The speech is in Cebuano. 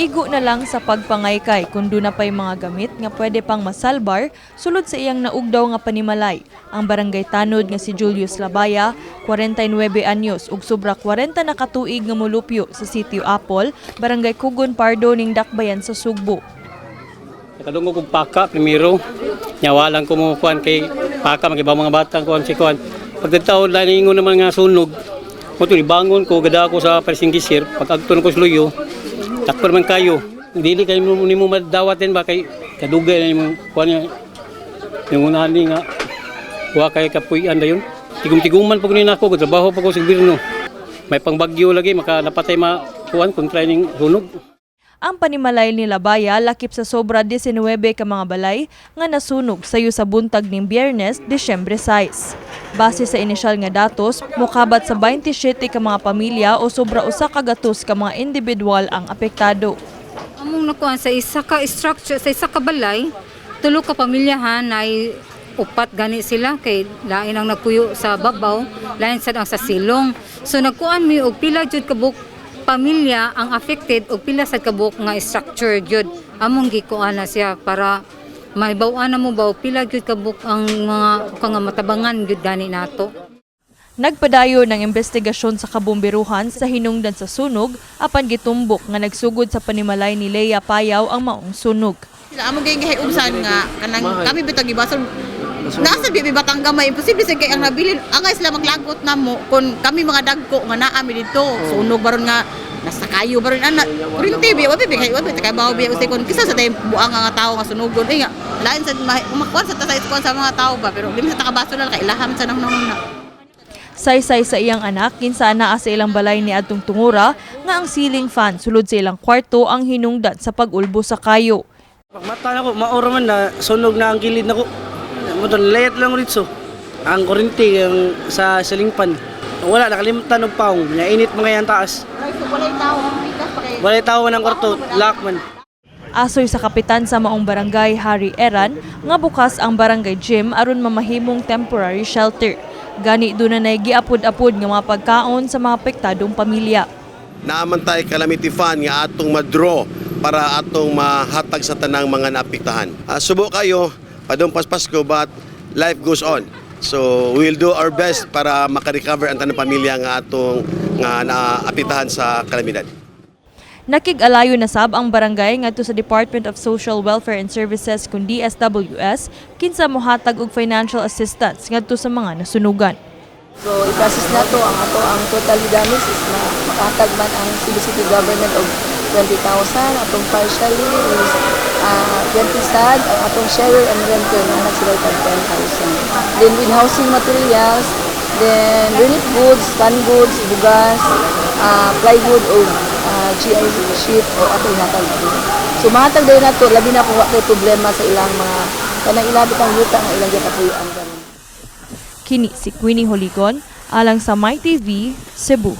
Igo na lang sa pagpangaykay kung duna pa'y mga gamit nga pwede pang masalbar sulod sa iyang naugdaw nga panimalay. Ang barangay tanod nga si Julius Labaya, 49 anyos ug sobra 40 na katuig nga molupyo sa Sitio Apple, Barangay Kugon Pardo ning Dakbayan sa Sugbo. Nakadungog kog paka primero. Nyawalan ko mo kuan kay paka magibaw mga bata kuan si kuan. Pagkataon lang ingon naman nga sunog. Mo to bangon ko gada ko sa pasingisir pag agto ko sa luyo. Takpan man kayo. Dili kay mo nimo madawatin ba kay kadugay na nimo kuan nga yung unahan ni nga wa kay kapuy-an dayon. Tigum-tiguman pag ni nako, trabaho pa ko sa gobyerno. May pangbagyo lagi maka napatay ma kuan kontra ning sunog. Ang panimalay ni Labaya lakip sa sobra 19 ka mga balay nga nasunog sayo sa buntag ning Biyernes, Disyembre 6. Base sa inisyal nga datos, mokabat sa 27 ka mga pamilya o sobra 100 ka mga individual ang apektado. Among nakuha sa isa ka structure, sa isa ka balay, tulo ka pamilyahan ay upat gani sila kay lain ang nagpuyo sa babaw, lain sad ang sa silong. So nagkuan mi og pila jud ka buok pamilya ang affected og pila sad ka buok nga structure jud. Among gikuan na siya para mahibaw-an na mo ba og pila jud ka buok ang mga nga matabangan jud gani nato. Nagpadayon ng investigasyon sa kabomberuhan sa hinungdan sa sunog apan gitumbok nga nagsugod sa panimalay ni Lea Payaw ang maong sunog. Sila amo gay gihiumsan nga kanang kami bitag gibason nasa bibi batang gamay, imposible sa kay ang nabilin angay sila maglagot namo kon kami mga dagko nga naa mi didto sunog baron nga nasa kayo baron ana kurinti bi wa bi kay wa bi kay bawo bi usay kon kisa sa tay buang nga tawo nga sunugon eh nga lain sa makuan sa ta sa kuan sa mga tawo ba, pero di mi sa takabaso na kay ilaham sa nang na. Saysay sa iyang anak, kinsa naa sa ilang balay ni adtong tungura nga ang ceiling fan sulod sa ilang kwarto ang hinungdan sa pag-ulbo sa kayo. Pagmata na ko, maura man na, sunog na ang kilid na ko. Mo to, layat lang rito. Ang kurinti ang sa salingpan. Wala, nakalimutan og paong. Init mga yan taas. Walay tawo ang pikas pa kay Wala tao ng kwarto, lock man. Asoy sa kapitan sa maong barangay, Harry Eran, nga bukas ang barangay gym aron mamahimong temporary shelter. Gani doon na giapod-apod nga mga pagkaon sa mga apektadong pamilya. Naaman tayo calamity fund nga atong ma-draw para atong mahatag sa tanang mga naapektahan. Subo kayo, padung paspas ko, but life goes on. So we'll do our best para makarecover ang tanang pamilya nga atong nga naapektahan sa kalamidad. Nakig-alayo na sab ang barangay ngadto sa Department of Social Welfare and Services kun DSWS kinsa mohatag og financial assistance ngadto sa mga nasunugan. So, i-process na to ang ato ang total damage is makahatag man ang Cebu City Government og 20,000, atong partially is 20 sad, ang atong sharer and renter na sila tag 10,000. Then with housing materials, then relief goods, canned goods, bugas, plywood o GI sheet o ato ihatag. So mahatag din nato labi na kung wa kay problema sa ilang mga kanang ilabit ang yuta nga ilang gikapuyoan karon. Kini si Queenie Holigon alang sa My TV, Cebu.